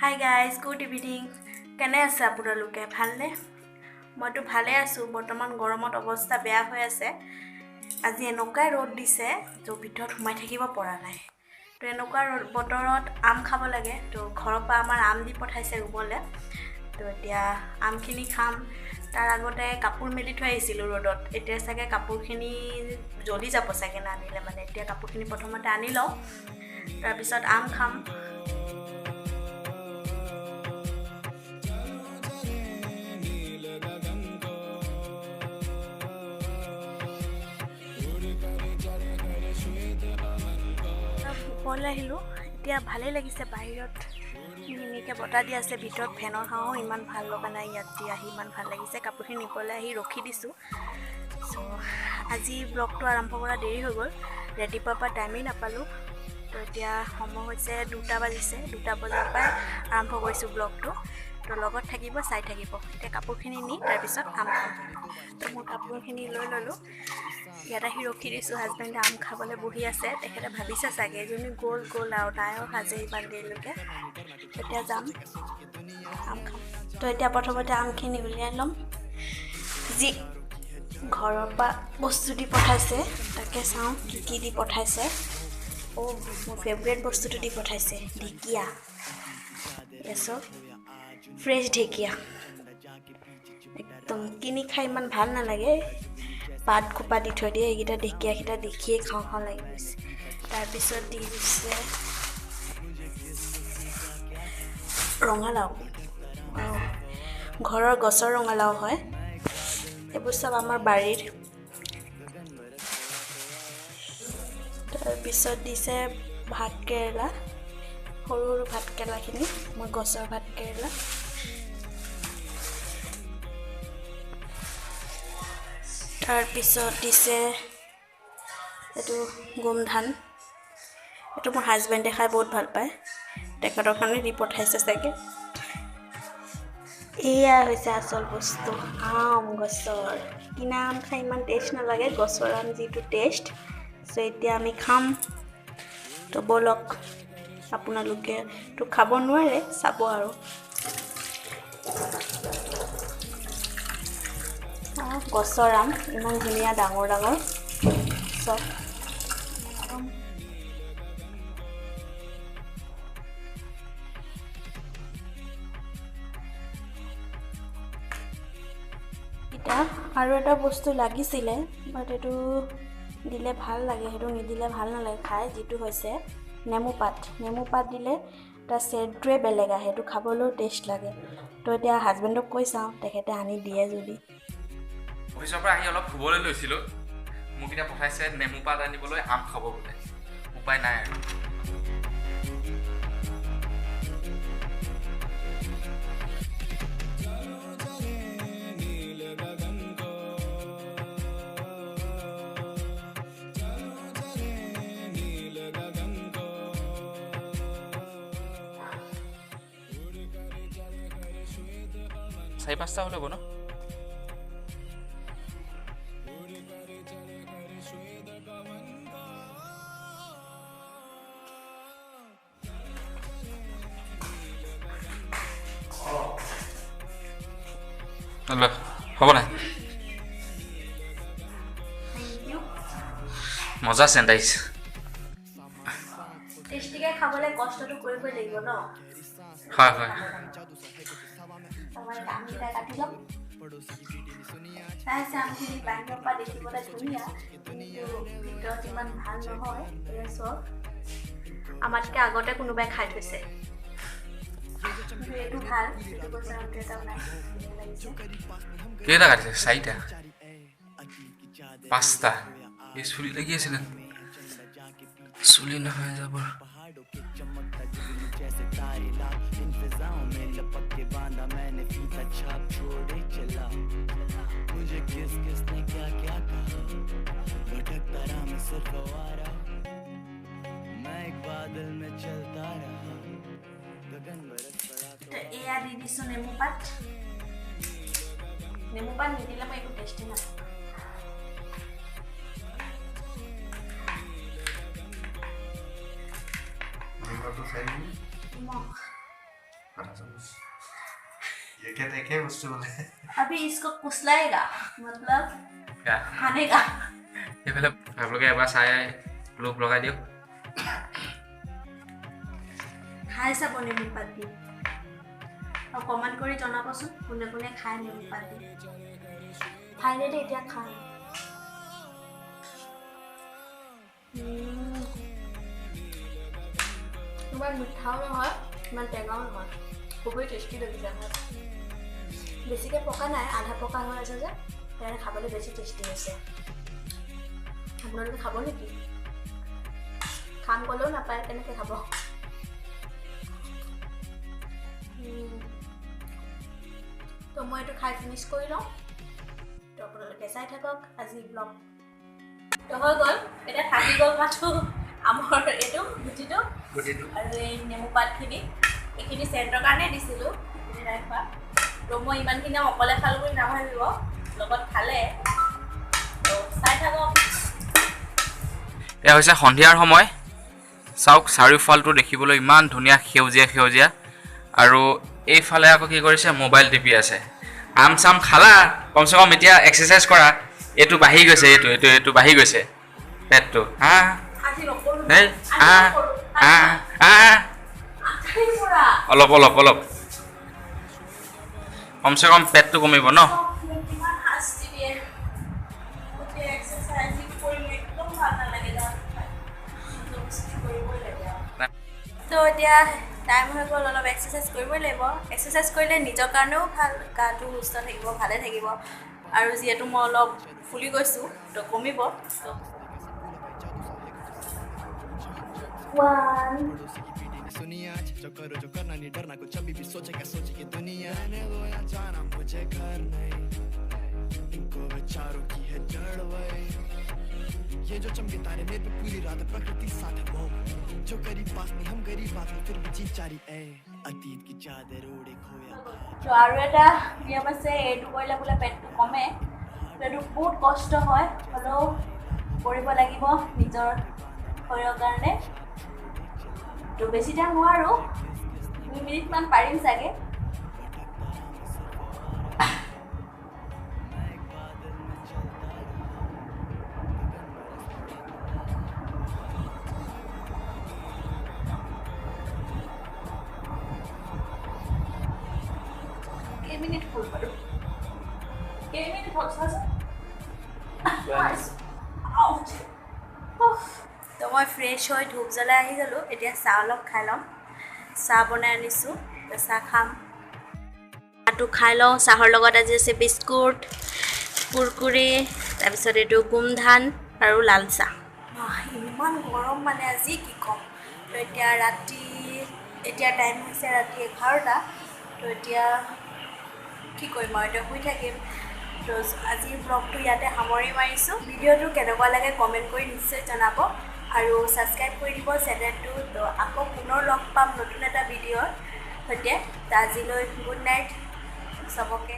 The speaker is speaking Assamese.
Hi guys, good evening. কেনে আছে আপোনালোকে? ভালনে? মইতো ভালে আছোঁ। বৰ্তমান গৰমত অৱস্থা বেয়া হৈ আছে। আজি এনেকুৱাই ৰ'দ দিছে ত' ভিতৰত সোমাই থাকিব পৰা নাই। তো এনেকুৱা ৰ'দ বতৰত আম খাব লাগে। তো ঘৰৰ পৰা আমাৰ আম দি পঠাইছে ৰুমলৈ। তো এতিয়া আমখিনি খাম। তাৰ আগতে কাপোৰ মেলি থৈ আহিছিলোঁ ৰ'দত। এতিয়া চাগে কাপোৰখিনি জ্বলি যাব চাগে নানিলে মানে। এতিয়া কাপোৰখিনি প্ৰথমতে আনি লওঁ, তাৰপিছত আম খাম। ওপৰলৈ আহিলোঁ, এতিয়া ভালেই লাগিছে। বাহিৰত ধুনীয়াকৈ বতাহ দি আছে, ভিতৰত ফেনৰ হাৱাও ইমান ভাল লগা নাই। ইয়াত দি আহি ইমান ভাল লাগিছে। কাপোৰখিনি নিবলৈ আহি ৰখি দিছোঁ। চ' আজি ব্লগটো আৰম্ভ কৰা দেৰি হৈ গ'ল, ৰাতিপুৱাৰ পৰা টাইমেই নাপালোঁ। তো এতিয়া সময় হৈছে 2টা বাজিছে, 2টা বজাৰ পৰাই আৰম্ভ কৰিছোঁ ব্লগটো। তো লগত থাকিব, চাই থাকিব। এতিয়া কাপোৰখিনি নি তাৰপিছত আম খাম। তো মই কাপোৰখিনি লৈ ল'লোঁ, ইয়াত আহি ৰখি দিছোঁ। হাজবেণ্ডে আম খাবলৈ বহি আছে। তেখেতে ভাবিছে চাগে এজনী গ'ল গ'ল আৰু নাই অহা যে ইমান দেৰিলৈকে। এতিয়া যাম, আম খাম। তো এতিয়া প্ৰথমতে আমখিনি উলিয়াই ল'ম। যি ঘৰৰ পৰা বস্তু দি পঠাইছে তাকে চাওঁ কি কি দি পঠাইছে। অ', মোৰ ফেভৰেট বস্তুটো দি পঠাইছে, ঢেকীয়া। চব ফ্ৰেছ ঢেকীয়া, একদম কিনি খাই ইমান ভাল নালাগে। পাত খোপা দি থৈ দিয়ে, এইকেইটা ঢেকীয়াকেইটা দেখিয়ে খাওঁ খাওঁ লাগি গৈছে। তাৰপিছত দি দিছে ৰঙালাও, ঘৰৰ গছৰ ৰঙালাও হয়। এইবোৰ চব আমাৰ বাৰীৰ। তাৰপিছত দিছে ভাত কেৰেলা, সৰু সৰু ভাত কেৰেলাখিনি, মই গছৰ ভাত কেৰেলা। তাৰপিছত দিছে এইটো গোমধান, এইটো মোৰ হাজবেণ্ডে খাই বহুত ভাল পায়, তেখেতৰ কাৰণে দি পঠাইছে চাগে। এয়া হৈছে আচল বস্তু, আম। গছৰ কিনা আম খাই ইমান টেষ্ট নালাগে, গছৰ আম যিটো টেষ্ট। চ' এতিয়া আমি খাম। তো ব'লক, আপোনালোকে তো খাব নোৱাৰে, চাব আৰু। গছৰ আম ইমান ধুনীয়া, ডাঙৰ ডাঙৰ চব। এতিয়া আৰু এটা বস্তু লাগিছিলে, বাট এইটো দিলে ভাল লাগে, সেইটো নিদিলে ভাল নালাগে খাই। যিটো হৈছে নেমু পাত। নেমু পাত দিলে তাৰ চেণ্টটোৱে বেলেগ আহে, সেইটো খাবলৈও টেষ্ট লাগে। তো এতিয়া হাজবেণ্ডক কৈ চাওঁ, তেখেতে আনি দিয়ে যদি। অফিচৰ পৰা আহি অলপ শুবলৈ লৈছিলোঁ, মোক এতিয়া পঠাইছে নেমু পাত আনিবলৈ, আম খাব বোলে। উপায় নাই আৰু। চাৰি পাঁচটা হ'লে হ'ব ন? হ'ব নাই, মজা চেণ্ট আহিছে। টেষ্টিকে খাবলৈ কষ্টটো কৰিবই লাগিব ন? হয় হয়। আমকেইটা কাটি ল'ম। চাইছে আমখিনি বাহিৰৰ পৰা দেখিবলৈ ধুনীয়া, কিন্তু ভিতৰত ইমান ভাল নহয়। এয়া চব আমাতকৈ আগতে কোনোবাই খাই থৈছে। কিন্তু এইটো ভাল, এইটো গছৰ আমটো এটাও নাই, ধুনীয়া লাগিছে। কেইটা কাটিছে? 4টা 5টা। এই চুলি লাগি আছিলে, চুলি নহয় যাব। এয়া দি দিছোঁ নেমু পাত। নেমু পাত নিদিলে মই একো টেষ্টি নাপাওঁ। নিমখ। आधा चम्मच। ये क्या देखे বস্তু বোলে। अभी इसको कुचलाएगा, मतलब खानेगा। এইফালে আপোনালোকে এবাৰ চাই লোভ লগাই দিয়ক। খাই চাব নেমু পাত দি আৰু কমেণ্ট কৰি জনাবচোন কোনে কোনে খায় নেমু পাত দি। ফাইনেলি এতিয়া খাম। ইমান মিঠাও নহয়, ইমান টেঙাও নহয়, খুবেই টেষ্টি লাগিছে। বেছিকৈ পকা নাই, আধা পকা হৈ আছে যে, সেইকাৰণে খাবলৈ বেছি টেষ্টি হৈছে। আপোনালোকে খাব নেকি? খাম ক'লেও নাপায়, কেনেকৈ খাব? তো মই এইটো খাই ফিনিছ কৰি লওঁ। তো আপোনালোকে চাই থাকক আজি ব্লগ। তো হৈ গ'ল, এতিয়া থাকি গ'ল মাথো আমৰ এইটো গুটিটো আৰু এই নেমু পাতখিনি। এইখিনি চেণ্টৰ কাৰণে দিছিলোঁ, এইখিনি নাই খোৱা। তো মই ইমানখিনি অকলে খালোঁ বুলি নাভাবিব, লগত খালে। তো চাই থাকক। এয়া হৈছে সন্ধিয়াৰ সময়। চাওক চাৰিওফালটো দেখিবলৈ ইমান ধুনীয়া সেউজীয়া সেউজীয়া। আৰু এইফালে আকৌ কি কৰিছে, মোবাইল টিপি আছে। আম চাম খালা, কমচে কম এতিয়া এক্সাৰচাইজ কৰা। এইটো বাঢ়ি গৈছে, এইটো এইটো এইটো বাঢ়ি গৈছে পেটটো। হা আ আ আ অলপ অলপ অলপ কমচে কম পেটটো কমিব ন। তো এতিয়া টাইম হৈ গ'ল, অলপ এক্সাৰচাইজ কৰিবই লাগিব। এক্সাৰচাইজ কৰিলে নিজৰ কাৰণেও ভাল, গাটো সুস্থ থাকিব, ভালে থাকিব। আৰু যিহেতু মই অলপ ফুলি গৈছোঁ, তো কমিব। তো 1 ये जो चमके तारे मेरे पे पूरी रात प्रकृति साथ है वो जो गरीब पास नहीं हम गरीब आदमी फिर भी जी चारी ए अतीत की चादर ओढ़े खोया। তো আৰু এটা নিয়ম আছে, এইটো কৰিলে বোলে পেটটো কমে। এইটো বহুত কষ্ট হয়, হ'লেও কৰিব লাগিব নিজৰ শৰীৰৰ কাৰণে। তো বেছি টাইম নোৱাৰোঁ, 2 মিনিটমান পাৰিম চাগে। মিনিট হ'ল বাৰু, কেইমিনিট হ'ল চাচোন। তো মই ফ্ৰেছ হৈ ধূপ জ্বলাই আহি গ'লোঁ। এতিয়া চাহ অলপ খাই ল'ম। চাহ বনাই আনিছোঁ, চাহ খাম। চাহটো খাই লওঁ। চাহৰ লগত আজি আছে বিস্কুট, কুৰকুৰে, তাৰপিছত এইটো গোমধান আৰু লাল চাহ। ইমান গৰম মানে আজি কি ক'ম। তো এতিয়া ৰাতি, এতিয়া টাইম হৈছে ৰাতি 11টা। তো এতিয়া কি কৰিম আৰু, এতিয়া শুই থাকিম। তো আজিৰ ব্লগটো ইয়াতে সামৰি মাৰিছোঁ। ভিডিঅ'টো কেনেকুৱা লাগে কমেণ্ট কৰি নিশ্চয় জনাব আৰু ছাবস্ক্ৰাইব কৰি দিব চেনেলটো। তো আকৌ পুনৰ লগ পাম নতুন এটা ভিডিঅ'ৰ সৈতে। তো আজিলৈ গুড নাইট চবকে।